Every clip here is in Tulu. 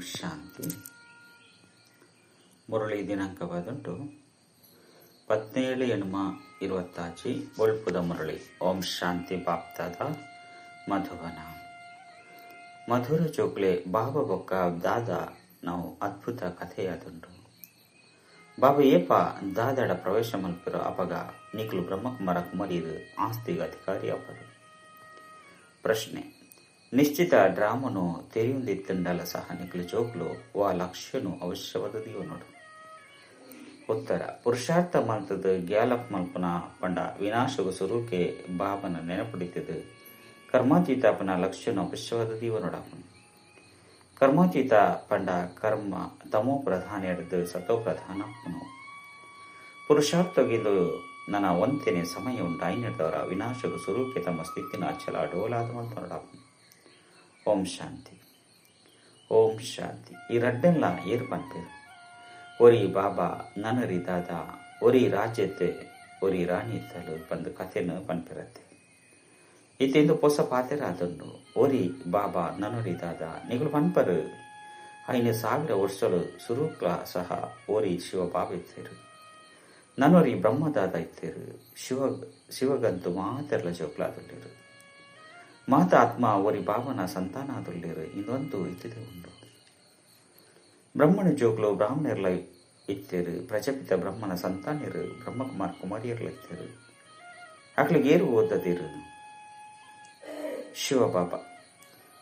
ಶಾಂತಿ. ಮುರಳಿ ದಿನಾಂಕವಾದುಂಟು 17/8/26. ಒಳ್ಪುದ ಮುರಳಿ. ಓಂ ಶಾಂತಿ. ಬಾಪ್ತಾದ, ಮಧುಬನ. ಮಧುರ ಚೋಕ್ಲೆ, ಬಾಬಾ ಬೊಕ್ಕ ದಾದ ನಾವು ಅದ್ಭುತ ಕಥೆಯಾದುಂಟು. ಬಾಬಾ ಏಪ ದಾದಡ ಪ್ರವೇಶ ಮಲ್ಪಿರೋ ಅಪಗ ನಿಕ್ಲು ಬ್ರಹ್ಮಕುಮಾರ ಕುಮಾರಿಯರು ಆಸ್ತಿಗೆ ಅಧಿಕಾರಿ ಅಪರು. ಪ್ರಶ್ನೆ: ನಿಶ್ಚಿತ ಡ್ರಾಮನು ತೆರೆಯುಂದಿತ್ತಂಡಲ ಸಹ ನಿಕ್ಲು ಜೋಕ್ಲು ವಾ ಲಕ್ಷ್ಯನು ಅವಶ್ಯವಾದ ನೋಡು. ಉತ್ತರ: ಪುರುಷಾರ್ಥ ಮಲ್ತದ ಗ್ಯಾಲಪ್ ಮಲ್ಪನ ಪಂಡ ವಿನಾಶಗು ಸುರುಕೆ ಬಾಬನ ನೆನಪುಡಿತದು ಕರ್ಮಾತೀತಾಪನ ಲಕ್ಷ್ಯನು ಅವಶ್ಯವಾದ ದೀವನೋಡಾಪನು. ಕರ್ಮಾತೀತ ಪಂಡ ಕರ್ಮ ತಮೋ ಪ್ರಧಾನ ಹಿಡಿದು ಸತೋ ಪ್ರಧಾನಾತ್ಮನು. ಪುರುಷಾರ್ಥಗಿಂದು ನನ್ನ ಒಂತೆನೆ ಸಮಯ ಉಂಟು ಐನದವರ ವಿನಾಶಗು ಸುರುಕೆ ತಮ್ಮ ಸ್ಥಿತಿನ ಅಚಲ ಅಡೋಲಾದ ಮಲ್ತನೋಡಾಪನು. ಓಂ ಶಾಂತಿ. ಓಂ ಶಾಂತಿ. ಈ ರಡ್ಡೆಲ್ಲ ಏರು ಪನ್ಪೇರು? ಒರಿ ಬಾಬಾ ನನರಿ ದಾದ, ಒರಿ ರಾಜ್ಯತೆ ಒರಿ ರಾಣಿ ಇತ್ತಲು ಬಂದು ಕಥೆನು ಪನ್ಪಿರತ್ತೆ. ಇತ್ತೆಂದು ಪೊಸ ಪಾತೆರ ಅದನ್ನು. ಒರಿ ಬಾಬಾ ನನರಿ ದಾದ ನಿಗಳು ಪನ್ಪರು. 5000 ವರ್ಷಲು ಸುರುಕ್ಲ ಸಹ ಒರಿ ಶಿವ ಬಾಬಾ ಇತ್ತೇರು, ನನೊರಿ ಬ್ರಹ್ಮದಾದ ಇತ್ತೇರು. ಶಿವಗಂತು ಮಾತೆರ್ಲ ಜೋಕ್ಲಾದುಳ್ಳೇರು. ಮಾತ ಆತ್ಮ ಒರಿ ಬಾಬನ ಸಂತಾನ ಆದುಳ್ಳೇರು. ಇದೊಂದು ಇತ್ತಿದೆ ಉಂಡು. ಬ್ರಹ್ಮಣ ಜೋಕ್ಲು ಬ್ರಾಹ್ಮಣರ್ಲ ಇತ್ತೇರು. ಪ್ರಜಾಪಿತ ಬ್ರಹ್ಮನ ಸಂತಾನರು ಬ್ರಹ್ಮಕುಮಾರ್ ಕುಮಾರಿಯರ್ಲ ಇತ್ತೇರು. ಅಕ್ಲಿಗೇರು ಓದದಿರು? ಶಿವಬಾಬಾ.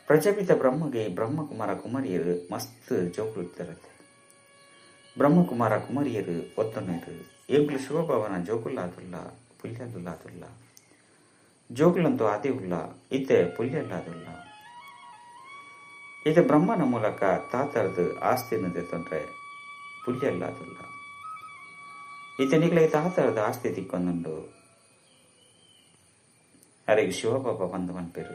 ಪ್ರಜಾಪಿತ ಬ್ರಹ್ಮಗೆ ಬ್ರಹ್ಮಕುಮಾರ ಕುಮಾರಿಯರು ಮಸ್ತ್ ಜೋಕ್ಲು ಇತ್ತಿರತ್ತೆ. ಬ್ರಹ್ಮಕುಮಾರ ಕುಮಾರಿಯರು ಒತ್ತೊನ್ನೇರು. ಎಂಕ್ಲು ಶಿವಬಾಬನ ಜೋಕುಲ್ಲಾದುಲ್ಲ, ಪುಲ್ಯಲ್ಲಾದುಲ್ಲ. ಜೋಕುಲಂತೂ ಅದೇ ಉಲ್ಲ, ಇತ್ತೆ ಪುಲ್ಯಲ್ಲಾದುಲ್ಲ. ಇದು ಬ್ರಹ್ಮನ ಮೂಲಕ ತಾತರದು ಆಸ್ತಿನದೆ ತೊಂದರೆ ಪುಲ್ಯಲ್ಲಾದುಲ್ಲ. ಇತ್ತೆ ನಿಗ್ಲೆ ತಾತರದ ಆಸ್ತಿ ತಿಕ್ಕೊಂದುಂಡು. ಅರೆಗೆ ಶಿವಬಾಬಾ ಬಂದು ಪನ್ಪೇರು.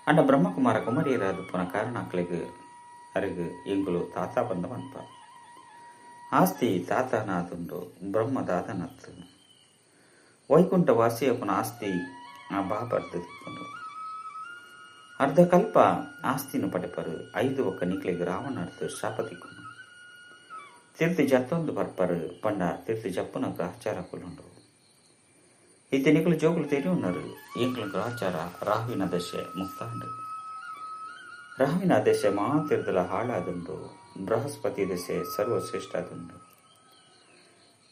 ಅಂಡ ಬ್ರಹ್ಮಕುಮಾರ ಕುಮಾರಿಯರಾದ ಪುನ ಕಾರಣಕ್ಲೆಗ್ ಅರೆಗ್ ಎಂಗುಲು ತಾತ ಬಂದ ಪನ್ಪ. ಆಸ್ತಿ ತಾತನಾದುಂಡು, ಬ್ರಹ್ಮದಾದನತ್ತು. ವೈಕುಂಠ ವಾಸಿಯಪ್ಪನ ಆಸ್ತಿ ಆ ಬಾಬರ್ದು ತಿಕ್ಕೊಂಡು. ಅರ್ಧ ಕಲ್ಪ ಆಸ್ತಿನ ಪಡೆಪರು. 5 ಒಕ್ಕ ನಿಕ್ಲೆಗ್ ರಾವಣರ್ದು ಶಾಪ ತಿಕ್ಕೊಂಡು ತೀರ್ಥ ಜತ್ತೊಂದು ಬರ್ಪರು. ಪಂಡ ತೀರ್ಥ ಜಪ್ಪುನ ಗ್ರಹಚಾರ ಕೊಲ್ಲುಂಡು. ಇತ್ತೆ ನಿಕ್ಲು ಜೋಗುಲು ತೆರಿಯುన్నారు. ಎಂಕ್ಲು ಗ್ರಹಚಾರ ರಾಹುವಿನ ದಶೆ ಮುಕ್ತಾಂಡು. ರಾಹುವಿನ ದಶೆ ಮಾತಿರ್ದಲ ಹಾಳಾದುಂಡು. ಬೃಹಸ್ಪತಿ ದಶೆ ಸರ್ವಶ್ರೇಷ್ಠ ಆದುಂಡು.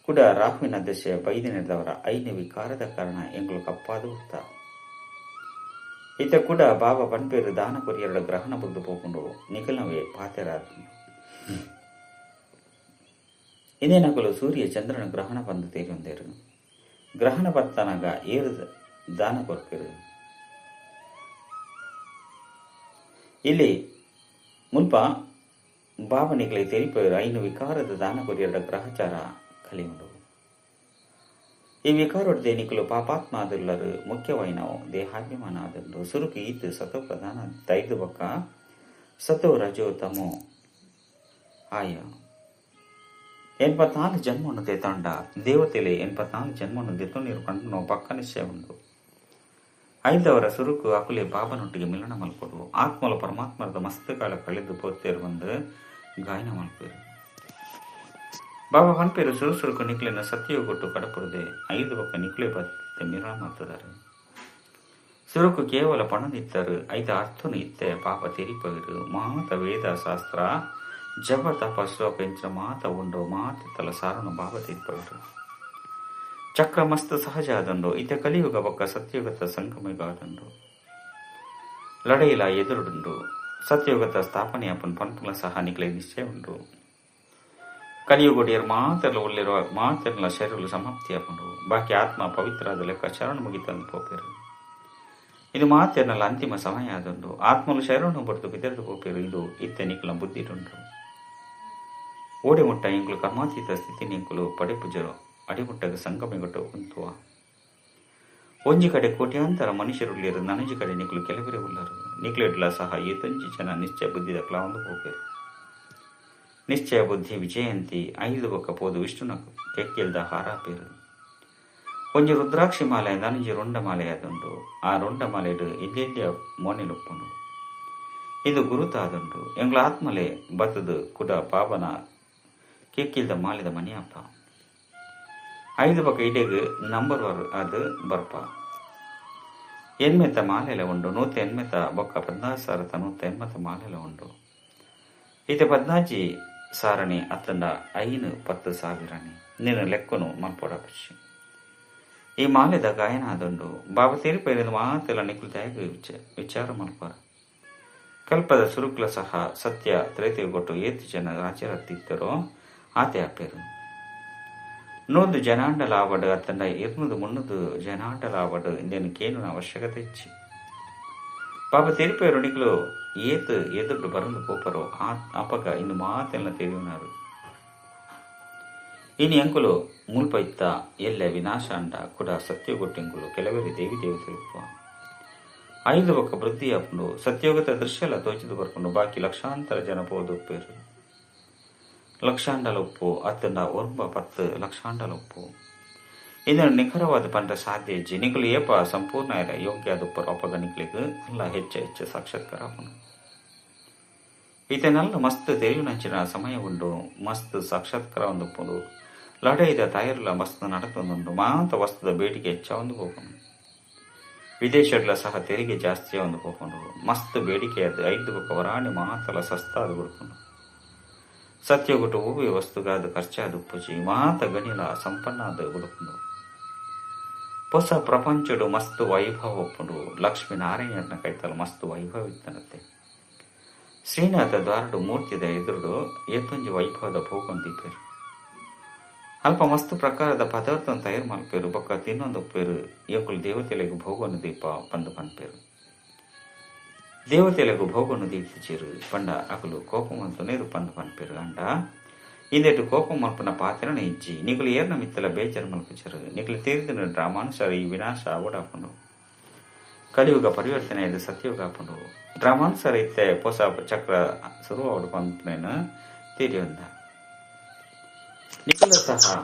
ಕೂಡ ರಾಹುವಿನ ದಶೆ ಬೈದಿನದವರ ಐನ ವಿಕಾರದ ಕಾರಣ ಎಂಗ್ಲು ಕಪ್ಪಾದ ಹುತ್ತ. ಇತ್ತ ಕೂಡ ಬಾಬಾ ಪನ್ಪೇರು ದಾನ ಕೊರಿಯರ ಗ್ರಹಣ ಬುದ್ಧ ಪೋಕೊಂಡು ನಿಖಲವೇ ಪಾತೆರಾದುಂಡು. ಇದೇ ನಕಲು ಸೂರ್ಯ ಚಂದ್ರನ ಗ್ರಹಣ ಬಂದು ತೇರೊಂದೇರು. ಗ್ರಹಣ ಬರ್ತನಾಗ ಏರು ದಾನ ಕೊರ್ಪೇರು. ಇಲ್ಲಿ ಮುಲ್ಪ ಬಾಬನಿಗಳಿಗೆ ತೆರಿಪೇರು ಐನು ವಿಕಾರದ ದಾನ ಕೊರಿಯರ ಗ್ರಹಚಾರ ಕಲಿಯುಂಡು. ಈ ವಿಕಾರೊಡ್ದೆ ನಿಕಲು ಪಾಪಾತ್ಮ ಆದುಲ್ಲರು. ಮುಖ್ಯವಾಯಿನ ದೇಹಾಭಿಮಾನ ಆದುಂಡು. ಸುರುಕು ಈತ್ ಸತೋ ಪ್ರಧಾನ ದೈದು ಬೊಕ್ಕ ಸತೋ ರಜೋ ತಮೋ ಆಯ 84 ಜನ್ಮವನ್ನು ದೇತಾಂಡ ದೇವತೆಲೆ 84 ಜನ್ಮವನ್ನು ದೆತ್ತೊಂಡಿರು ಕಂಡು ಪಕ್ಕ ನಿಶ್ಚಯ ಉಂಡು. ಐದವರ ಸುರುಕು ಅಕುಲೆ ಬಾಬನೊಟ್ಟಿಗೆ ಮಿಲನ ಮಲ್ಕೊಡು. ಆತ್ಮಲ ಪರಮಾತ್ಮರದ ಮಸ್ತ್ ಕಾಲ ಕಳೆದು ಪೋತೇರು ಬಂದು ಗಾಯನ ಮಲ್ಪೇರು. ಬಾಬಾ ಪನ್ಪೇರು ಸುರು ಸುರುಕು ನಿಕ್ಲೆನ ಸತ್ಯವು ಕೊಟ್ಟು ಕಡಪುರದೆ 5 ಬೊಕ್ಕ ನಿಕ್ಲೆ ಬತ್ತೆ ಮಿಲನ ಮಾಡ್ತಿದ್ದಾರೆ. ಸುರುಕು ಕೇವಲ ಪಣದಿತ್ತರು. 5 ಅರ್ಥನು ಇತ್ತೆ ಪಾಪ ತೆರಿಪವರು. ಮಾತ ವೇದ ಶಾಸ್ತ್ರ ಜಪ ತಪ ಶ್ಲೋಕ ಮಾತ ಉಂಡು ಮಾತ ತಲ ಸಾರನು ಬಾಬಾ ತೆರಿಪವರು. ಚಕ್ರ ಮಸ್ತ್ ಸಹಜ ಆದಂಡು. ಇತ ಕಲಿಯುಗ ಬೊಕ್ಕ ಸತ್ಯುಗತ ಸಂಗಮಯುಗ ಆದಂಡು. ಲಡೈಲ ಎದುರುಡುಂಡು. ಸತ್ಯುಗತ ಸ್ಥಾಪನೆ ಅಪ್ಪನ್ ಪನ್ಪುಲ ಸಹ ನಿಕ್ಲೆ ನಿಶ್ಚಯ ಉಂಡು. ಕಲಿಯುಗೊಡಿಯರು ಮಾತೆಲ್ಲ ಉಳ್ಳಿರುವ ಮಾತೆಲ್ಲ ಶರೀರಗಳು ಸಮಾಪ್ತಿ ಆಪುಂಡು. ಬಾಕಿ ಆತ್ಮ ಪವಿತ್ರ ಆದ ಲೆಕ್ಕ ಶರಣ ಮುಗಿತಂದು ಪೋಪೇರು. ಇದು ಮಾತೆರ್ನಲ್ಲ ಅಂತಿಮ ಸಮಯ ಆದಂಡು. ಆತ್ಮಲು ಶರಣು ಬರೆದು ಬಿದರ್ದು ಪೋಪೇರು. ಇದು ಇತ್ತೆ ನಿಕ್ಲ ಬುದ್ಧಿಡುಂಡು. ಓಡಿ ಮುಟ್ಟ ಎಂಕುಲು ಕರ್ಮಾತೀತ ಸ್ಥಿತಿ ನಿಂಕುಲು ಪಡೆಪುಜರು. ಅಡಿಮುಟ್ಟಗ ಸಂಗಮಿಗೊಟ್ಟು ಉಂತುವ. ಒಂಜಿ ಕಡೆ ಕೋಟ್ಯಾಂತರ ಮನುಷ್ಯರುಳ್ಳಿಯರು, ನನಂಜಿ ಕಡೆ ನಿಕ್ಲು ಕೆಲವರೇ ಉಳ್ಳರು. ನಿಕ್ಲೆಡ್ಲ ಸಹ ಏತೊಂಜಿ ಜನ ನಿಶ್ಚಯ ಬುದ್ಧಿದ ಕ್ಲಾವಂದು ಪೋಪೇರು. ನಿಶ್ಚಯ ಬುದ್ಧಿ ವಿಜಯಂತಿ 5 ಬೊಕ್ಕ ಪೋದು ವಿಷ್ಣುನ ಕೆಕ್ಕೆಲ್ದ ಹಾರಾಪೇರು. ಒಂಜಿ ರುದ್ರಾಕ್ಷಿ ಮಾಲೆ ನನಂಜಿ ರುಂಡ ಮಾಲೆ ಆದುಂಡು. ಆ ರುಂಡ ಮಾಲೆಡು ಎಲ್ಲೆಲ್ಲಿಯ ಮೋನೆಲುಪ್ಪುಂಡು. ಇಂದು ಗುರುತಾದುಂಡು. ಎಂಗ್ಲ ಆತ್ಮಲೆ ಬತ್ತದು ಕುಡ ಪಾಪನ ಕೆಕ್ಕಿಲ್ದ ಮಾಲಿದ ಮನಿಯಪ್ಪ. 5 ಬಕ ಇಡೆಗ್ ನಂಬರ್ ವರ್ ಅದು ಬರ್ಪ. ಎನ್ಮೆತ ಮಾಲೆಲ ಉಂಡು 180 ಬೊಕ್ಕ 16,180 ಮಾಲೆಲ ಉಂಡು. ಇತ್ತೆ 14 ಸಾರಣಿ ಅತ್ತಂಡ 5 10 ಸಾವಿರನಿ ನಿನ್ನ ಲೆಕ್ಕನು ಮಲ್ಪೊಡ ಪಕ್ಷಿ. ಈ ಮಾಲೆದ ಗಾಯನ ಆದುಂಡು. ಬಾಬಾ ತೀರ್ಪೈರಿಂದ ಮಾತೆಲ್ಲ ನಿಕುಲು ತ್ಯಾಗ ವಿಚಾರ ಮಲ್ಪಾರ. ಕಲ್ಪದ ಸುರುಕ್ಲ ಸಹ ಸತ್ಯ ತ್ರೇತೆಗೊಟ್ಟು ಏತು ಜನ ರಾಜ್ಯರತ್ತಿತ್ತರೋ ಆತೆ ಆಪೇರು. 100 ಜನಾಂಡಲಾವಡು ಅತ್ತಂಡ 200 300 ಜನಾಂಡಲಾವಡು ಇಂದೇನು ಕೇನುನ ಅವಶ್ಯಕತೆ ಇಚ್ಚಿ. ಪಾಪ ತೀರ್ಪೇರು ನಿಕುಲು ಏತು ಎದುರು ಬರಂದು ಪೋಪರೋ ಅಪಗ ಇನ್ನು ಮಾತೆಲ್ಲ ತಿಳಿಯುನಾರು. ಇನ್ನು ಎಂಕುಲು ಮುಲ್ಪ ಇತ್ತ ಎಲ್ಲ ವಿನಾಶ ಅಂಡ ಕೂಡ ಸತ್ಯಗೊಟ್ಟಿಂಕುಲು ಕೆಲವರಿ ದೇವಿ ದೇವತೆಲುಪ್ಪ. 5 ಬೊಕ್ಕ ವೃದ್ಧಿ ಆಪುಂಡು. ಸತ್ಯೋಗದ ದೃಶ್ಯ ಎಲ್ಲ ತೋಚಿದು ಬರ್ಪುಂಡು. ಬಾಕಿ ಲಕ್ಷಾಂತರ ಜನ ಪೋದು ಉಪ್ಪೇರು. ಲಕ್ಷಾಂಡಲ ಉಪ್ಪು ಅತ್ತಂಡ 9 10 ಲಕ್ಷಾಂಡಲ ಉಪ್ಪು. ಇದನ್ನು ನಿಖರವಾದ ಪಂಡ ಸಾಧ್ಯ ಇಜ್ಜಿ. ನಿಕುಲು ಏಪ ಸಂಪೂರ್ಣ ಯೋಗ್ಯ ಆದುಪ್ಪರು ಅಪಗ ನಿಕ್ಲಿಗ್ ಅಲ್ಲ ಹೆಚ್ಚ ಹೆಚ್ಚು ಸಾಕ್ಷಾತ್ಕಾರ ಆಪುಂಡು. ಈತನೆಲ್ಲ ಮಸ್ತ್ ತೆರಿಯುನಂಚಿನ ಸಮಯ ಉಂಡು. ಮಸ್ತ್ ಸಾಕ್ಷಾತ್ಕಾರ ಒಂದುಪ್ಪುಂಡು. ಲಡೈದ ತಾಯರ್ಲ ಮಸ್ತ್ ನಡತೊಂದುಂಡು. ಮಾತ ವಸ್ತುದ ಬೇಡಿಕೆ ಹೆಚ್ಚ ಒಂದು ಪೋಪುಂಡು. ವಿದೇಶಗಳ ಸಹ ತೆರಿಗೆ ಜಾಸ್ತಿ ಒಂದು ಪೋಪುಂಡು. ಮಸ್ತ್ ಬೇಡಿಕೆ ಅದು 5 ಬೊಕ್ಕ ವರಾಣಿ ಮಾತಲ ಸಸ್ತ ಅದು ಕೊಡ್ಪುಂಡು. ಸತ್ಯಗುಟ್ಟು ಹೂವೆ ವಸ್ತುಗಾದ ಖರ್ಚಾದ ಉಪ್ಪುಜಿ. ಮಾತ ಗಣಿಲ ಸಂಪನ್ನ ಅದು ಕೊಡ್ಪುಂಡು. ಹೊಸ ಪ್ರಪಂಚಡು ಮಸ್ತ್ ವೈಭವ ಉಪ್ಪುಂಡು. ಲಕ್ಷ್ಮೀ ನಾರಾಯಣನ ಕೈತಲ ಮಸ್ತ್ ವೈಭವ ಇತ್ತನತ್ತೆ. ಶ್ರೀನಾಥ ದ್ವಾರಡು ಮೂರ್ತಿದ ಎದುರುಡು ಏತೊಂಜಿ ವೈಭವದ ಭೋಗಂದಿಪ್ಪೇರು. ಅಲ್ಪ ಮಸ್ತ್ ಪ್ರಕಾರದ ಪದಾರ್ಥ ತಯಾರು ಮಲ್ಪೇರು. ಬೊಕ್ಕ ತಿನ್ನೊಂದು ಉಪ್ಪೇರು. ಎಂಕುಲು ದೇವತೆಲೆಗು ಭೋಗನು ದೀಪ ಪಂದು ಪನ್ಪೇರು. ದೇವತೆಲೆಗು ಭೋಗನು ದೀಪ್ತಿಚೇರು ಪಂಡ ಅಕಲು ಕೋಪಮಂತು ನೀರು ಪಂದು ಪನ್ಪೇರು. ಅಂಡ ಇಂದೆಟು ಕೋಪ ಮಲ್ಪನ ಪಾತ್ರನ ಇಜ್ಜಿ. ನಿಕುಲು ಏರ್ನ ಮಿತ್ತಲ ಬೇಜಾರು ಮಲ್ಪುಚರು. ನಿಕುಲು ತೀರ್ದಿನ ಡ್ರಾಮಾನುಸಾರ ಈ ವಿನಾಶ ಅವಡಾಪುಂಡು. ಕಲಿಯುಗ ಪರಿವರ್ತನೆ ಇದು ಸತ್ಯಯುಗ ಆಪುಂಡು. ಡ್ರಾಮಾನುಸಾರ ಇತ್ತೆ ಪೊಸ ಚಕ್ರ ಸುರು ಅವಡು ಪನ್ಪುನೇನು ತೀರಿಯೊಂದ. ನಿಕುಲ ಸಹ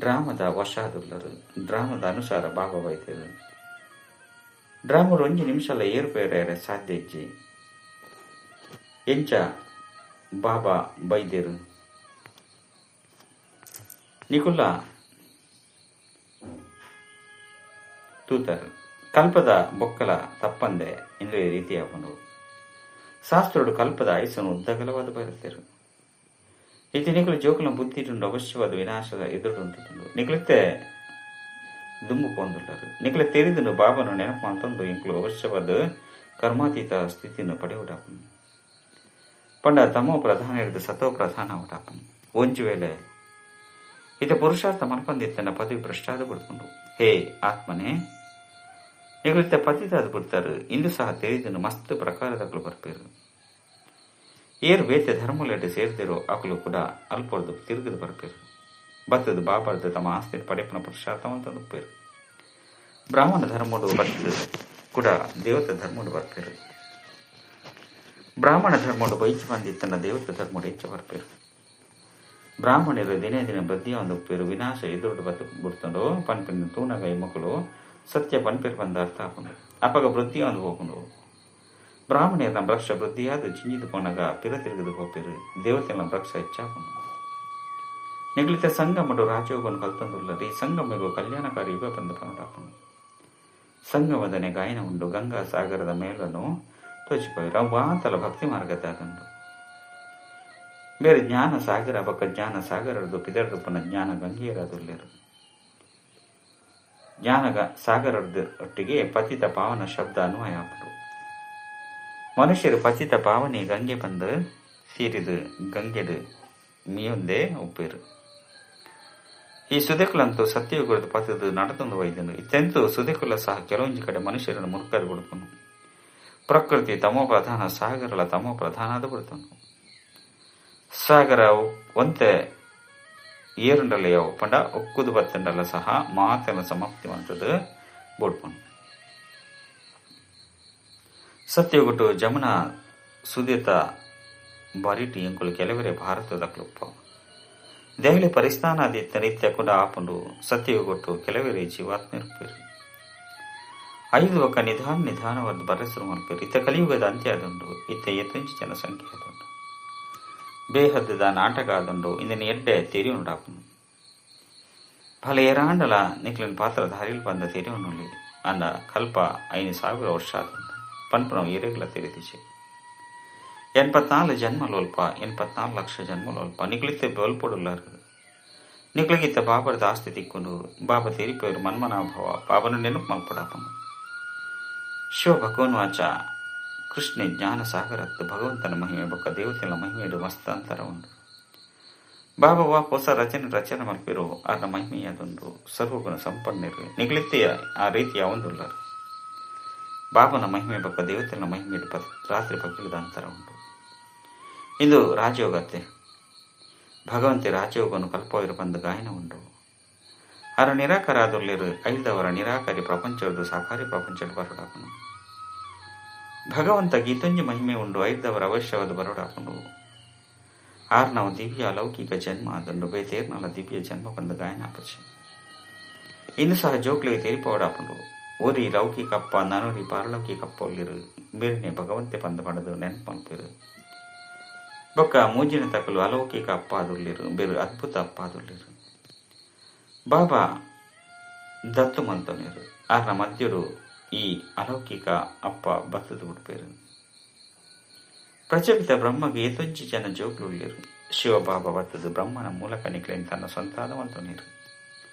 ಡ್ರಾಮದ ವಶಾದುಲ್ಲರು. ಡ್ರಾಮದ ಅನುಸಾರ ಬಾಬಾ ಬೈತೇರು. ಡ್ರಾಮರು 1 ನಿಮಿಷಲ ಏರುಪೇರೆ ಸಾಧ್ಯ ಇಜ್ಜಿ. ಎಂಚ ಬಾಬಾ ಬೈದೇರು. ನಿಕುಲ ತೂತರು ಕಲ್ಪದ ಬೊಕ್ಕಲ ತಪ್ಪಂದೆ ಇಂದ್ರೆ ರೀತಿಯಾಪುಂಡು. ಶಾಸ್ತ್ರೋಡು ಕಲ್ಪದ ಆಯುಸ್ಸನ್ನು ಉದ್ದಗಲವಾದ ಬರುತ್ತೇರು. ಇತ್ತೆ ನಿಕುಲು ಜೋಕುಲ ಬುದ್ಧಿಟುಂಡು ಅವಶ್ಯವಾದ ವಿನಾಶದ ಎದುರುಂಟುಂಡು. ನಿಕುಲಿತ್ತೆ ದುಂಬು ಪೋಂದುಲ್ಲರು. ನಿಕುಲ ತೆರಿದುಂಡು ಬಾಬನು ನೆನಪು ಅಂತಂದು ಇಂಕುಲು ಅವಶ್ಯವಾದ ಕರ್ಮಾತೀತ ಸ್ಥಿತಿಯನ್ನು ಪಡೆಯುವುದಾಪುಂಡು. ಪಂಡ ತಮೋ ಪ್ರಧಾನ ಹಿಡಿದು ಸತೋ ಪ್ರಧಾನ ಅವಟಾಪುಂಡು. ಒಂಜು ವೇಳೆ ಇತ ಪುರುಷಾರ್ಥ ಮಲ್ಪಂದಿತ್ತನ ಪದವಿ ಭ್ರಷ್ಟಾದ ಬಿಡ್ಕೊಂಡು. ಹೇ ಆತ್ಮನೇ, ನಿಕುಲಿತ್ತ ಪತಿತಾದ ಬಿಡ್ತಾರೆ. ಇಂದು ಸಹ ತೆರಿದನ್ನು ಮಸ್ತ್ ಪ್ರಕಾರದಕ್ಕಲು ಬರ್ಪೇರು. ಏರು ಬೇತೆ ಧರ್ಮಲೆಡ್ಡು ಸೇರ್ದಿರೋ ಅಕಲು ಕೂಡ ಅಲ್ಪೊರ್ದು ತಿರುಗದು ಬರ್ಪೇರು. ಬತ್ತದು ಬಾಬಾರ್ದು ತಮ್ಮ ಆಸ್ತಿ ಪಡೆಪನ ಪುರುಷಾರ್ಥವಂತ ಉಪ್ಪೇರು. ಬ್ರಾಹ್ಮಣ ಧರ್ಮಡು ಬತ್ತದು ಕೂಡ ದೇವತ ಧರ್ಮಡು ಬರ್ಪೇರು. ಬ್ರಾಹ್ಮಣ ಧರ್ಮಡು ಬೈಚು ಬಂದಿತ್ತನ ದೇವತ ಧರ್ಮಡು ಹೆಚ್ಚು ಬರ್ಪೇರು. ಬ್ರಾಹ್ಮಣರು ದಿನೇ ದಿನ ಬದ್ಧಿಯ ಒಂದು ಉಪ್ಪೇರು. ವಿನಾಶ ಎದುರುಡು ಬತ್ತು ಬಿಡ್ತಂಡು ಪನ್ಪಿನ ತೂನಗ ಮಕ್ಕಳು ಸತ್ಯ ಪನ್ಪೇರು ಬಂದ ಅರ್ಥ ಹಾಕೊಂಡು ಅಪಗ ವೃದ್ಧಿಯ ಒಂದು ಹೋಗ್ಕೊಂಡು. ಬ್ರಾಹ್ಮಣಿಯರ ಭ್ರಕ್ಷ ವೃದ್ಧಿಯಾದ ಜಿಂಜಿದು ಪೋನಾಗ ಪಿರ ತಿರುಗದು ಹೋಗ್ಪೇರು. ದೇವತೆಗಳ ಭ್ರಕ್ಷ ಹೆಚ್ಚಾಕೊಂಡು. ನಿಗಲಿತ ಸಂಗಮಡು ರಾಜಯೋಗವನ್ನು ಕಲ್ತಂದುಲ್ಲರಿ. ಸಂಗಮಗೂ ಕಲ್ಯಾಣಕಾರಿ ಯುಗ ಬಂದ ಪನಡಾಪುಂಡು. ಸಂಗಮದನೆ ಗಾಯನ ಉಂಡು. ಗಂಗಾ ಸಾಗರದ ಮೇಲನ್ನು ತೋಚಿಪೋಯಿರು. ಅವು ಭಕ್ತಿ ಮಾರ್ಗದಾದುಂಡು. ಬೇರೆ ಜ್ಞಾನ ಸಾಗರ ಬಕ್ಕ ಜ್ಞಾನ ಸಾಗರದು ಪಿದರ್ದುಪ್ಪನ ಜ್ಞಾನ ಗಂಗೆಯರಾದುಲ್ಲೇರು. ಜ್ಞಾನ ಸಾಗರದ ಒಟ್ಟಿಗೆ ಪತಿತ ಪಾವನ ಶಬ್ದ ಅನ್ವಯ ಆಪುಂಡು. ಮನುಷ್ಯರು ಪತಿತ ಪಾವನಿ ಗಂಗೆ ಬಂದು ಸೀರಿದು ಗಂಗೆದು ಮೀಯೊಂದೇ ಉಪ್ಪೇರು. ಈ ಸುದೆಕುಲಂತೂ ಸತ್ಯಯುಗದ ಪತದು ನಡೆದೊಂದು ವೈದ್ಯನು. ಇತ್ತೆಂತೂ ಸುದೆಕುಲ ಸಹ ಕೆಲವೊಂದು ಕಡೆ ಮನುಷ್ಯರನ್ನು ಮುರುಕದು ಬಿಡ್ತಾನು. ಪ್ರಕೃತಿ ತಮೋ ಪ್ರಧಾನ, ಸಾಗರಲ ತಮೋ ಪ್ರಧಾನ ಅದು ಬಿಡ್ತಾನು. ಸಾಗರ ಒಂತೆ ಏರುಂಡಲೆಯೋ ಪಂಡ ಒಕ್ಕುದು ಬತ್ತಂಡಲ ಸಹ ಮಾತೆಲ್ಲ ಸಮಾಪ್ತಿ ಮಾಡ್ತದೆ ಬೋಡ್ಪನು. ಸತ್ಯಗುಟ್ಟು ಜಮುನಾ ಸುದೇತ ಬರಿಟಿ ಎಂಕುಲು ಕೆಲವರೇ ಭಾರತದ ಕ್ಲುಪ್ಪ ದೆಹಲಿ ಪರಿಸ್ಥಾನಾದಿ ನಿತ್ಯ ಕೂಡ ಆಪುಂಡು. ಸತ್ಯಯುಗೊಟ್ಟು ಕೆಲವರೇ ಜೀವಾತ್ಮ ಇರ್ಪೇರು. ಐದು ಒಕ್ಕ ನಿಧಾನ ನಿಧಾನವಾದ ಬರೆಸರು ಮಲ್ಪೇರು. ಇತ್ತ ಕಲಿಯುಗದ ಅಂತ್ಯ ಆದುಂಡು. ಇತ್ತ ಎತ್ತೊಂಜಿ ಜನಸಂಖ್ಯೆ ಆದುಂಡು. ಬೇಹದ್ದದ ನಾಟಕ ಆದುಂಡು. ಇಂದಿನ ಎಡ್ಡೆ ತೆರಿಯುಂಡಾಪುನು ಫಲ ಏರಾಂಡಲ ನಿಕ್ಲಿನ ಪಾತ್ರಧಾರಿಲ್ ಬಂದ ತೆರಿಯುನುಲಿ ಅಂದ ಕಲ್ಪ 5000 ವರ್ಷ ಆದುಂಡು. ಪನ್ಪುನವು ಏರೆಗ್ಲ ತೆರಿದಿಜೆ. 84 ಜನ್ಮಲೋಲ್ಪ 84 ಲಕ್ಷ ಜನ್ಮಲೋಲ್ಪ ನಿಕ್ಲಿತ್ತೆ ಬಲ್ಪೊಡುಲ್ಲಾರು. ನಿಕ್ಲಿಗಿತ್ತ ಬಾಬರದ ಆಸ್ತಿ ತಿಕ್ಕೊಂಡು ಬಾಬಾ ತೆರಿಪೇರು ಮನ್ಮನಾಭವ ಬಾಬನ ನೆನಪು ಮಲ್ಪಡಾಪನು. ಶಿವ ಭಗವನ್ ವಾಚ ಕೃಷ್ಣ ಜ್ಞಾನ ಸಾಗರತ್ತು ಭಗವಂತನ ಮಹಿಮೆ ಬೊಕ್ಕ ದೇವತೆಗಳ ಮಹಿಮೆಯು ಮಸ್ತಾಂತರ ಉಂಡು. ಬಾಬಾ ವಾ ಹೊಸ ರಚನೆ ರಚನೆ ಮಲ್ಪಿರು ಆರ್ನ ಮಹಿಮೆಯಾದುಂಡು. ಸರ್ವಗುಣ ಸಂಪನ್ನರು ನಿಗ್ಲಿತ್ತೆಯ ಆ ರೀತಿಯ ಒಂದುಳ್ಳರು. ಬಾಬನ ಮಹಿಮೆ ಬೊಕ್ಕ ದೇವತೆಗಳ ಮಹಿಮೆಯು ರಾತ್ರಿ ಪಕ್ಕಿಳಿದ ಅಂತರ ಉಂಟು. ಇಂದು ರಾಜಯೋಗತ್ತೆ ಭಗವಂತೆ ರಾಜಯೋಗವನ್ನು ಕಲ್ಪವಿರು ಬಂದು ಗಾಯನ ಉಂಟು. ಆರ ನಿರಾಕಾರದಲ್ಲಿರು ಐದವರ ನಿರಾಕಾರಿ ಪ್ರಪಂಚದ ಸಾಕಾರಿ ಪ್ರಪಂಚದ ಬರೋಡಾಪನು. ಭಗವಂತ ಗೀತೊಂಜಿ ಮಹಿಮೆ ಉಂಡು. ಐದವರ ಅವಶ್ಯವಾದ ಬರೋಡಾಪನು. ಆರ್ನವ ದಿವ್ಯ ಅಲೌಕಿಕ ಜನ್ಮ ಅದನ್ನು ಬೇತೇರ್ನಲ ದಿವ್ಯ ಜನ್ಮ ಬಂದು ಗಾಯನ ಅಪಚೆ. ಇನ್ನು ಸಹ ಜೋಕ್ಲಿಗೆ ತೇರಿಪೋಡಾಪನು. ಓರಿ ಲೌಕಿಕಪ್ಪ ನನೋರಿ ಪಾರಲೌಕಿಕಪ್ಪ ಒಲ್ಲಿರು ಬೇರನೆ ಭಗವಂತೆ ಬಂದು ಪಡೆದು ನೆನಪು ಬೊಕ್ಕ ಮೂಜಿನ ತಕಲು ಅಲೌಕಿಕ ಅಪ್ಪ ಅದುಳ್ಳಿರು ಬೇರು ಅದ್ಭುತ ಅಪ್ಪ ಅದುಳ್ಳಿರು. ಬಾಬಾ ದತ್ತು ಮಂತನೇರು ಆರ್ನ ಮಧ್ಯರು ಈ ಅಲೌಕಿಕ ಅಪ್ಪ ಬತ್ತದು ಬಿಡ್ಪೇರು. ಪ್ರಜಾಪಿತ ಬ್ರಹ್ಮಗೆ ಏತೊಂಜಿ ಜನ ಜೋಕ್ಲುಳ್ಳಿರು. ಶಿವಬಾಬಾ ಬತ್ತದು ಬ್ರಹ್ಮನ ಮೂಲಕ ನಿಕ್ಲೇನ್ ತನ್ನ ಸ್ವಂತಾದ ಮಂತನೇರು.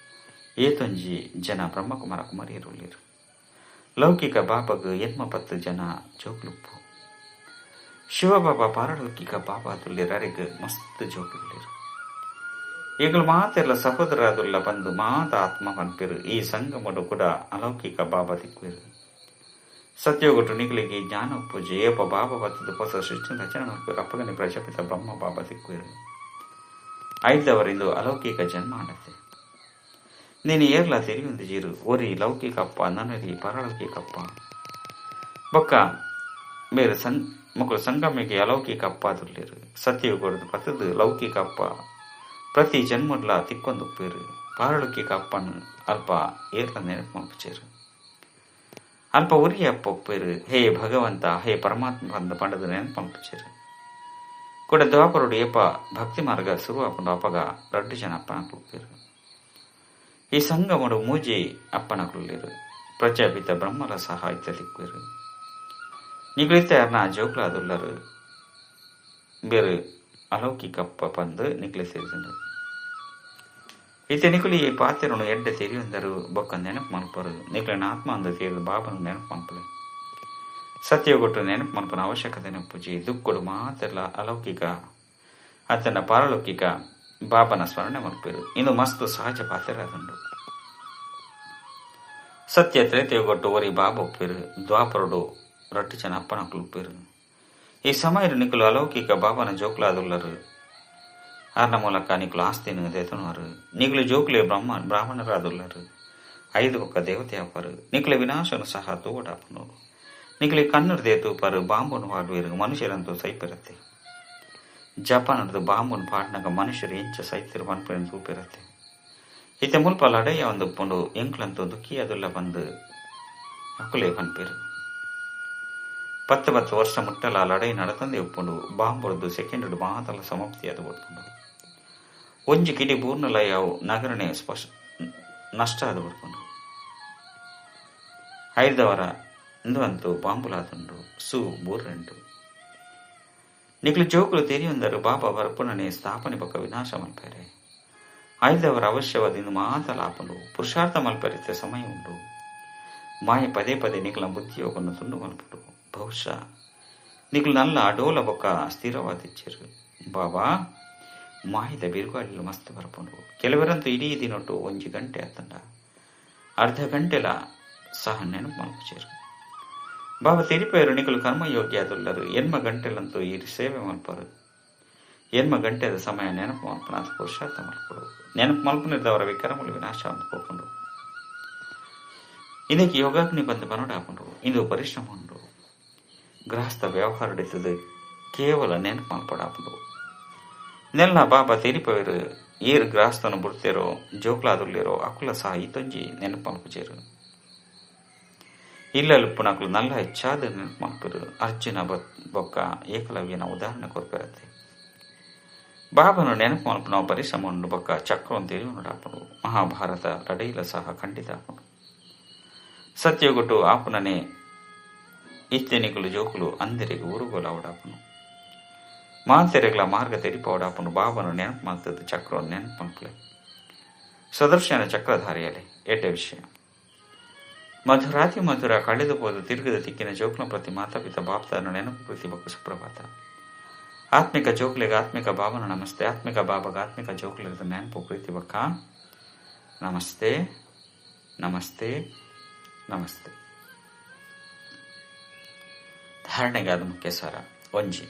ಏತೊಂಜಿ ಜನ ಬ್ರಹ್ಮಕುಮಾರ ಕುಮಾರಿಯರುಳ್ಳಿರು. ಲೌಕಿಕ ಬಾಬಾಗ ಎನ್ಮ ಪತ್ತು ಜನ ಜೋಕ್ಲುಪ್ಪು. ಶಿವಬಾಬಾ ಪಾರಲೌಕಿಕ ಬಾಬಾ ತುಳ್ಳಿರರಿಗೆ ಮಸ್ತ್ ಜೋಕ್ಲುಳ್ಳಿರು. ಈಗಲೂ ಮಾತೆಲ್ಲ ಸಹೋದರದುಲ್ಲ ಬಂದು ಮಾತ ಆತ್ಮ ಪನ್ಪಿರು. ಈ ಸಂಗಮಡು ಕೂಡ ಅಲೌಕಿಕ ಬಾಬಾ ತಿಕ್ವಿರು. ಸತ್ಯೋಗಟು ನಿಗಲಿಗೆ ಜ್ಞಾನ ಪೂಜೆ ಏಪ ಬಾಬಾ ಬತ್ತದ ಹೊಸ ಸೃಷ್ಟಿ ರಚನೆ ಮಾಡ್ಪಿರು. ಅಪ್ಪಗನೆ ಪ್ರಜಾಪಿತ ಬ್ರಹ್ಮ ಬಾಬಾ ತಿಕ್ವಿರು. ಐದವರಿಂದು ಅಲೌಕಿಕ ಜನ್ಮ ಆಡತ್ತೆ. ನೀನು ಏರ್ಲ ತೆರಿಯೊಂದು ಜೀರು ಒರಿ ಲೌಕಿಕಪ್ಪ ನನರಿ ಪರಲೌಕಿಕಪ್ಪ ಬೊಕ್ಕ ಬೇರೆ ಮಕ್ಕಳು ಸಂಗಮಿಗೆ ಅಲೌಕಿಕ ಅಪ್ಪ ಅದುಳ್ಳಿರು. ಸತ್ಯಯುಗದ ಪತ್ತದು ಲೌಕಿಕ ಅಪ್ಪ ಪ್ರತಿ ಜನ್ಮಡ್ಲ ತಿಕ್ಕೊಂದು ಉಪ್ಪೇರು. ಪಾರಲೌಕಿಕ ಅಪ್ಪನು ಅಲ್ಪ ಏರ್ಲ ನೆನಪು ಮಲ್ಪುಚೇರು. ಅಲ್ಪ ಉರಿ ಅಪ್ಪ ಉಪ್ಪೇರು. ಹೇ ಭಗವಂತ ಹೇ ಪರಮಾತ್ಮ ಅಂದ ಪಂಡದ ನೆನಪು ಮಲ್ಪುಚೇರು. ಕೂಡ ದ್ವಾಪರುಡು ಏಪ ಭಕ್ತಿ ಮಾರ್ಗ ಶುರು ಆಪುಂಡು ಅಪಗ ರಡ್ಡು ಜನ ಅಪ್ಪನ ಉಪ್ಪೇರು. ಈ ಸಂಗಮಡು ಮೂಜಿ ಅಪ್ಪನಕುಳ್ಳಿರು. ಪ್ರಜಾಪಿತ ಬ್ರಹ್ಮಲ ಸಹ ಇತ್ತ ತಿಕ್ವೇರು. ನಿಗಳಿತ್ತ ಯಾರನ್ನ ಜೋಕ್ಲಾದುಳ್ಳರು ಬೇರೆ ಅಲೌಕಿಕಪ್ಪ ಬಂದು ನಿಕ್ಲೆ ಸೇರಿದರು. ಈತ ನಿಕುಲಿ ಈ ಪಾತ್ರನು ಎಡ್ಡೆ ತೆರಿಯೊಂದರು ಬೊಕ್ಕ ನೆನಪು ಮಲ್ಪರು. ನಿಕ್ಲಿನ ಆತ್ಮ ಅಂದ ತೀರಿದ ಬಾಬನು ನೆನಪು ಮಲ್ಪಲೆ. ಸತ್ಯಗೊಟ್ಟು ನೆನಪು ಮಲ್ಪನ ಅವಶ್ಯಕತೆ ನೆನಪುಜಿ. ದುಃಖಡು ಮಾತೆಲ್ಲ ಅಲೌಕಿಕ ಆತನ ಪಾರಲೌಕಿಕ ಬಾಬನ ಸ್ಮರಣೆ ಮಲ್ಪೇರು. ಇನ್ನು ಮಸ್ತು ಸಹಜ ಪಾತ್ರ ಅದುಂಡು. ಸತ್ಯ ತ್ರೇತಯುಗೊಟ್ಟು ಒರಿ ಬಾಬ ಒಪ್ಪೇರು. ದ್ವಾಪರುಡು ರಟ್ಟು ಜನ ಅಪ್ಪನ ಉಪ್ಪೇರು. ಈ ಸಮಯ ನಿಕುಲು ಅಲೌಕಿಕ ಬಾಬನ ಜೋಕ್ಲಾದುಳ್ಳರು. ಆರ್ನ ಮೂಲಕ ನಿಕುಲು ಆಸ್ತಿನ ದೇತನವರು. ನಿಕುಲು ಜೋಕ್ಲೆ ಬ್ರಾಹ್ಮಣರಾದುಳ್ಳರು. ಐದು ಒಕ್ಕ ದೇವತೆ ಅಪ್ಪರು. ನಿಕುಲ ವಿನಾಶನು ಸಹ ತೂವಡಾಪನು. ನಿಕುಲಿ ಕಣ್ಣು ದೇತೂಪರು ಬಾಂಬನ್ನು ಆಡುವರು. ಮನುಷ್ಯರಂತೂ ಸೈಪಿರತ್ತೆ. ಜಪಾನದ ಬಾಂಬನ್ನು ಪಾಡ್ನಾಗ ಮನುಷ್ಯರು ಎಂಚ ಸೈತಿರು ಪನ್ಪಿನ ತೂಪಿರತ್ತೆ. ಇತ್ತ ಮುಲ್ಪ ಲಡೈಯ ಒಂದು ಪುಂಡು ಎಂಕ್ಲಂತೂ ದುಃಖಿಯದುಲ್ಲ ಬಂದು ಅಕ್ಕುಲೇ ಪನ್ಪಿರು. 10 10 ವರ್ಷ ಮುಟ್ಟಲ ಲಡೈ ನಡತಂದೆ ಉಪ್ಪುಂಡು. ಬಾಂಬುರ್ದು ಸೆಕೆಂಡ್ ಮಾತಲ್ಲ ಸಮಾಪ್ತಿ ಅದು ಬಿಡ್ಪುಂಡು. ಒಂಜಿ ಕಿಡಿ ಬೂರ್ನಲ ಯಾವು ನಗರನೇ ಸ್ಪಷ್ಟ ನಷ್ಟ ಅದು ಬಿಡ್ಪುಂಡು. ಐದವರ ಇಂದು ಅಂತೂ ಬಾಂಬುಲಾದುಂಡು ಸು ಬೂರ್ರೆಂಟು. ನಿಕ್ಲು ಜೋಕುಲು ತೆರಿಯೊಂದರು ಬಾಬಾ ಬರ್ಪುಣನೆ ಸ್ಥಾಪನೆ ಪಕ್ಕ ವಿನಾಶ ಮಲ್ಪೇರೆ. ಐದವರ ಅವಶ್ಯವಾದ ಇಂದು ಮಾತಲಾಪುಂಡು. ಪುರುಷಾರ್ಥ ಮಲ್ಪರಿತೆ ಸಮಯ ಉಂಟು. ಮಾಯ ಪದೇ ಪದೇ ನಿಕ್ಲ ಬುದ್ಧಿಯೋಗನ್ನು ತುಂಡು ಮಲ್ಪುಡು. ಬಹುಶಃ ನಿಕ್ಲು ನಲ್ಲ ಅಡೋಲ ಬೊಕ್ಕ ಸ್ಥಿರವಾದಿಚ್ಚರು. ಬಾಬಾ ಮಾಹಿತ ಬಿರುಗಾಳಿಲು ಮಸ್ತ್ ಬರ್ಪುಂಡು. ಕೆಲವರಂತೂ ಇಡೀ ದಿನೊಟ್ಟು ಒಂಜಿ ಗಂಟೆ ಆತಂಡ ಅರ್ಧ ಗಂಟೆಲ ಸಹ ನೆನಪು ಮಲ್ಪುಚೇರು. ಬಾಬಾ ತೆರಿಪೇರು ನಿಕಲು ಕರ್ಮಯೋಗ್ಯ ಅದುಲ್ಲರು. ಎನ್ಮ ಗಂಟೆಲಂತೂ ಈ ಸೇವೆ ಮಲ್ಪರು. ಎನ್ಮ ಗಂಟೆದ ಸಮಯ ನೆನಪು ಮಲ್ಪನ ಅದು ಪುರುಷಾರ್ಥ ಮಲ್ಪಡು. ನೆನಪು ಮಲ್ಪನಿದ್ದವರ ವಿಕ್ರಮಗಳು ವಿನಾಶ ಅಂದ್ಕೋಕೊಂಡು ಇದಕ್ಕೆ ಯೋಗಾಗ್ನಿ ಬಂದು ಬನೋಡಾಪುಂಡು. ಇದು ಪರಿಶ್ರಮ ಉಂಡು. ಗೃಹಸ್ಥ ವ್ಯವಹಾರ ನಡೀತದೆ ಕೇವಲ ನೆನಪು ಮಲ್ಪಡಾಪುಂಡು. ನೆಲ್ಲ ಬಾಬಾ ತೆರಿಪೇರು ಏರು ಗೃಹಸ್ಥನ ಬುಡ್ತೇರೋ ಜೋಕ್ಲಾದುಳ್ಳಿರೋ ಅಕುಲ ಸಹ ಈತೊಂಜಿ ನೆನಪು ಮಲ್ಪುಚೇರು. ಇಲ್ಲಲುಪ್ಪುನಕುಲು ನಲ್ಲ ಹೆಚ್ಚಾದ ನೆನಪು ಮಲ್ಪರು ಅರ್ಜುನ ಬೊಕ್ಕ ಏಕಲವ್ಯನ ಉದಾಹರಣೆ ಕೊರ್ಪೆರತ್ತೆ. ಬಾಬನು ನೆನಪು ಮಲ್ಪುನವು ಪರಿಶ್ರಮ ಉಂಡು ಬೊಕ್ಕ ಚಕ್ರವನ್ನು ತಿರುವನುಡಾಪುಂಡು. ಮಹಾಭಾರತ ಲಡೈಲ ಸಹ ಖಂಡಿತ ಆಪುಂಡು. ಸತ್ಯಗುಟ್ಟು ಆಪುನನೆ ಇತ್ತೆನಿಕುಲು ಜೋಕುಲು ಅಂದರೆಗ್ ಊರುಗೋಲಾವಡಾಪುನು. ಮಾತೆರೆಗ್ಲ ಮಾರ್ಗ ತೆರಿಪವಡಾಪುಂಡು. ಬಾಬನು ನೆನಪು ಮಲ್ತದ್ದು ಚಕ್ರವನ್ನು ನೆನಪು ಮಲ್ಪಲೆ. ಸದರ್ಶನ ಚಕ್ರಧಾರಿಯಲೆ ಎಡ್ಡೆ ವಿಷಯ. ಮಧುರಾತಿ ಮಧುರ ಕಳೆದು ಹೋದ ತಿರುಗದ ತಿಕ್ಕಿನ ಜೋಕ್ಲ ಪ್ರತಿ ಮಾತಾಪಿತ ಬಾಪ್ತಾರನ ನೆನಪು ಪ್ರತಿ ಬೊಕ್ಕ ಸುಪ್ರಭಾತ. ಆತ್ಮಿಕ ಜೋಕ್ಲೆಗ್ ಆತ್ಮಿಕ ಬಾಬನ ನಮಸ್ತೆ. ಆತ್ಮಿಕ ಬಾಬಗ ಆತ್ಮಿಕ ಜೋಕ್ಲೆದ ನೆನಪು ಪ್ರೀತಿ ಬೊಕ್ಕ ನಮಸ್ತೆ ನಮಸ್ತೆ ನಮಸ್ತೆ. ಧಾರಣೆಗಾದ ಮುಖ್ಯ ಸಾರ. ಒಂಜಿ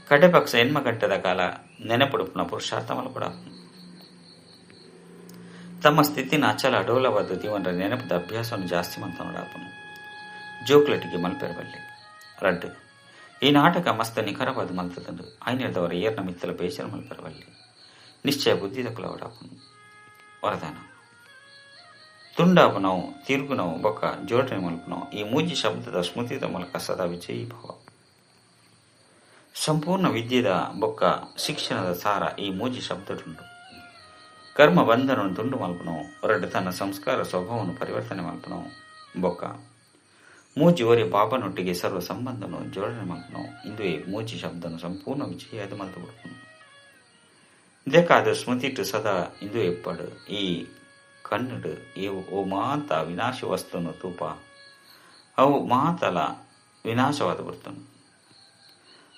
ಕಡೆಪಕ್ಷ ಎನ್ಮ ಗಂಟೆದ ಕಾಲ ನೆನಪುಡುಪುನ ಪುರುಷಾರ್ಥ ಮಲ್ಪಡ. ತಮ್ಮ ಸ್ಥಿತಿನ ಅಚಲ ಅಡೋಲವಾದ ಜೀವನದ ನೆನಪದ ಅಭ್ಯಾಸವನ್ನು ಜಾಸ್ತಿ ಮಂತನೋಡಾಪನು ಜೋಕ್ಲಟಿಗೆ ಮಲ್ಪೆರಬಲ್ಲೆ. ರಡ್ಡು ಈ ನಾಟಕ ಮಸ್ತ್ ನಿಖರವಾದ ಮಲ್ತದಂಡು ಐನೇದವರ ಏರ್ನ ಮಿತ್ತಲ ಬೇಜಾರು ಮಲ್ಪೆರಬಲ್ಲೆ. ನಿಶ್ಚಯ ಬುದ್ಧಿದ ಕುಲವಡಾಪನು. ವರದಾನ ತುಂಡಾಪನವು ತಿರುಗುನವು ಬೊಕ್ಕ ಜೋಡಣೆ ಮಲ್ಪನವು ಈ ಮೂಜಿ ಶಬ್ದದ ಸ್ಮೃತಿದ ಮೂಲಕ ಸದಾ ವಿಜಯೀ ಭವ. ಸಂಪೂರ್ಣ ವಿದ್ಯೆದ ಬೊಕ್ಕ ಶಿಕ್ಷಣದ ಸಾರ ಈ ಮೂಜಿ ಶಬ್ದಡುಂಡು. ಕರ್ಮ ಬಂಧನವನ್ನು ತುಂಡು ಮಲ್ಪನವು, ರಡ್ಡು ತನ್ನ ಸಂಸ್ಕಾರ ಸ್ವಭಾವವನ್ನು ಪರಿವರ್ತನೆ ಮಲ್ಪನವು, ಬೊಕ್ಕ ಮೂಜಿ ಒರೆ ಬಾಬನೊಟ್ಟಿಗೆ ಸರ್ವ ಸಂಬಂಧನು ಜೋಡಣೆ ಮಲ್ಪನವು. ಇಂದುವೆ ಮೂಜಿ ಶಬ್ದನು ಸಂಪೂರ್ಣ ವಿಜಯಾದ ಮಲ್ತು ಬಿಡ್ಪನು. ಇದಕ್ಕಾದ ಸ್ಮೃತಿಟ್ಟು ಸದಾ ಇಂದು ಎಪ್ಪಡು. ಈ ಕಣ್ಣುಡು ಇವು ಓ ಮಾತ ವಿನಾಶ ವಸ್ತುನು ತೂಪ ಅವು ಮಾತಲ ವಿನಾಶವಾದ ಬಿಡ್ತನು.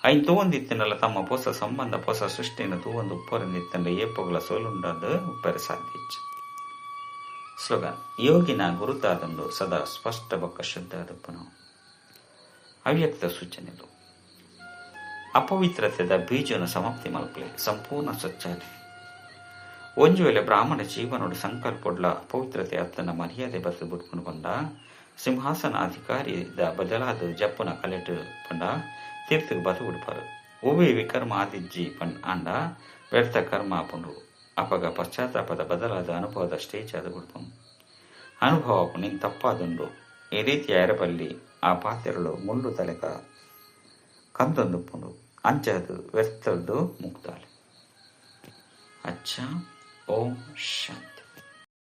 ಐನ್ ತೂವೊಂದಿತ್ತನಲ್ಲ ತಮ್ಮ ಪೊಸ ಸಂಬಂಧ ಪೊಸ ಸೃಷ್ಟಿನ ತೂವೊಂದು ಉಪ್ಪರಂದಿತ್ತಂಡ ಏಪೊಗಲ ಸೋಲುಂಡಾದ ಉಪ್ಪರೆ ಸಾಧ್ಯ. ಸ್ಲೋಗನ್ ಯೋಗಿನ ಗುರುತಾದಂದು ಸದಾ ಸ್ಪಷ್ಟ ಬೊಕ್ಕ ಶುದ್ಧ ಆದಪ್ಪನು. ಅವ್ಯಕ್ತ ಸೂಚನೆಲು ಅಪವಿತ್ರತೆದ ಬೀಜನ ಸಮಾಪ್ತಿ ಮಲ್ಪಲೆ ಸಂಪೂರ್ಣ ಸ್ವಚ್ಛಾಲೆ. ಒಂಜು ವೇಳೆ ಬ್ರಾಹ್ಮಣ ಜೀವನೋಡು ಸಂಕಲ್ಪೊಡ್ಲ ಅಪವಿತ್ರತೆ ಅತ್ತನ ಮರ್ಯಾದೆ ಬತ್ತು ಬಿಟ್ಕೊಂಡು ಬಂದ ಸಿಂಹಾಸನ ಅಧಿಕಾರಿದ ಬದಲಾದ ಜಪ್ಪುನ ಕಲೆಟು ಪಂಡ ತೀರ್ಥಕ್ಕೆ ಬತು ಬಿಡ್ಪಾರು. ಒವ್ವೇ ವಿಕರ್ಮ ಆದಿಜ್ಜಿ ಪಂಡ್ ಆಂಡ ವ್ಯರ್ಥ ಕರ್ಮ ಆಪುಂಡು. ಅಪಗ ಪಶ್ಚಾತ್ತಾಪದ ಬದಲಾದ ಅನುಭವದ ಸ್ಟೇಜ್ ಆದ ಬಿಡ್ಪುಂಡು. ಅನುಭವ ನಿನ್ ತಪ್ಪಾದುಂಡು. ಈ ರೀತಿಯ ಎರಬಲ್ಲಿ ಆ ಪಾತೆರಳು ಮುಳ್ಳು ತಲೆಕ ಕಂದೊಂದುಪ್ಪುಂಡು. ಅಂಚದು ವ್ಯರ್ಥದ್ದು ಮುಕ್ತಾಳೆ. ಅಚ್ಚ, ಓಂ ಶಾಂತಿ.